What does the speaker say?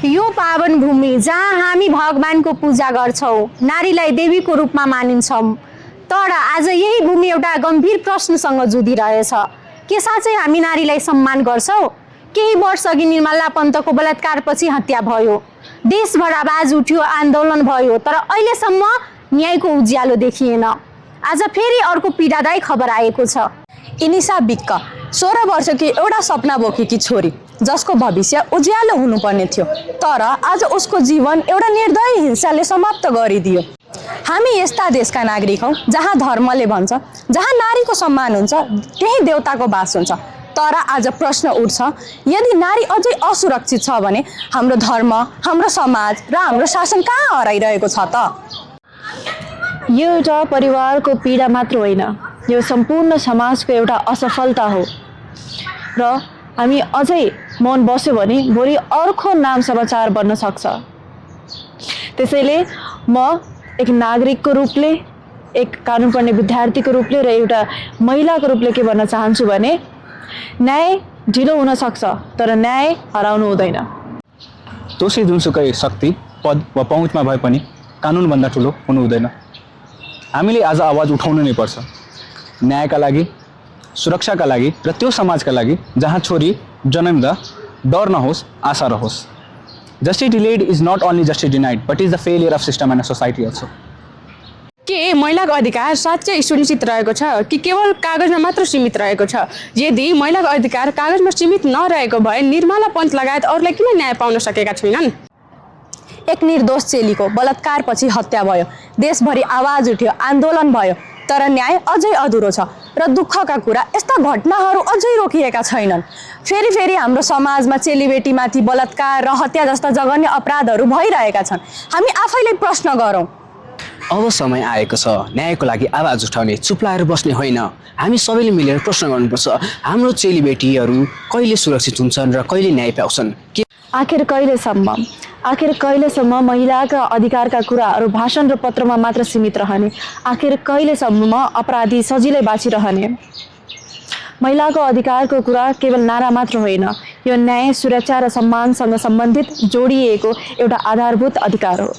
यो पावन भूमि जहाँ हामी भगवानको पूजा गर्छौँ, नारीलाई देवीको रूपमा मानिन्छौँ, तर आज यही भूमि एउटा गम्भीर प्रश्नसँग जुधिरहेछ। के साँच्चै हामी नारीलाई सम्मान गर्छौँ? केही वर्ष अघि निर्मला पन्तको बलात्कारपछि हत्या भयो, देशभर आवाज उठ्यो, आन्दोलन भयो, तर अहिलेसम्म न्यायको उज्यालो देखिएन। आज फेरि अर्को पीडादायी खबर आएको छ। इनिसा बिक्क 16 वर्षकी एउटा सपना बोकेकी छोरी जसको भविष्य उज्यालो हुनुपर्ने थियो, तर आज उसको जीवन एउटा निर्दयी हिंसाले समाप्त गरिदियो। हामी यस्ता देशका नागरिक हौँ जहाँ धर्मले भन्छ जहाँ नारीको सम्मान हुन्छ त्यही देवताको बास हुन्छ। तर आज प्रश्न उठ्छ, यदि नारी अझै असुरक्षित छ भने हाम्रो धर्म, हाम्रो समाज र हाम्रो शासन कहाँ हराइरहेको छ त? यो एउटा परिवारको पीडा मात्र होइन, यो सम्पूर्ण समाजको एउटा असफलता हो र हामी अझै मौन बस्यो भने भोलि अर्को नाम समाचार बन्न सक्छ। त्यसैले म एक नागरिकको रूपले, एक कानुन पढ्ने विद्यार्थीको रूपले र एउटा महिलाको रूपले के भन्न चाहन्छु भने न्याय ढिलो हुन सक्छ तर न्याय हराउनु हुँदैन। दोषी जुनसुकै शक्ति, पद वा पहुँचमा भए पनि कानुनभन्दा ठुलो हुनु हुँदैन। हामीले आज आवाज उठाउनु नै पर्छ, न्यायका लागि, सुरक्षाका लागि र त्यो समाजका लागि जहाँ छोरी जन्मदा डर नहोस्, आशा रहोस्। Justice delayed is not only justice denied but is the failure of system and a society also. के महिलाको अधिकार साँच्चै सुनिश्चित रहेको छ कि केवल कागजमा मात्र सीमित रहेको छ? यदि महिलाको अधिकार कागजमा सीमित नरहेको भए निर्मला पन्त लगायत अरूलाई किन न्याय पाउन सकेका छैनन्? एक निर्दोष चेलीको बलात्कारपछि हत्या भयो, देशभरि आवाज उठ्यो, आन्दोलन भयो, तर न्याय अझै अधुरो छ र दुःखका कुरा यस्ता घटनाहरू अझै रोकिएका छैनन्। फेरि हाम्रो समाजमा चेलीबेटीमाथि बलात्कार र हत्या जस्ता जघन्य अपराधहरू भइरहेका छन्। हामी आफैले प्रश्न गरौँ, अब समय आएको छ न्यायको लागि आवाज उठाउने, चुप लाएर बस्ने होइन। हामी सबैले मिलेर प्रश्न गर्नुपर्छ, हाम्रो चेलीबेटीहरू कहिले सुरक्षित हुन्छन् र कहिले न्याय पाउँछन्? आखिर कहिलेसम्म महिलाका अधिकारका कुराहरू भाषण र पत्रमा मात्र सीमित रहने? आखिर कहिलेसम्म अपराधी सजिलै बाँचिरहने? महिलाको अधिकारको कुरा केवल नारा मात्र होइन, यो न्याय, सुरक्षा र सम्मानसँग सम्बन्धित जोडिएको एउटा आधारभूत अधिकार हो।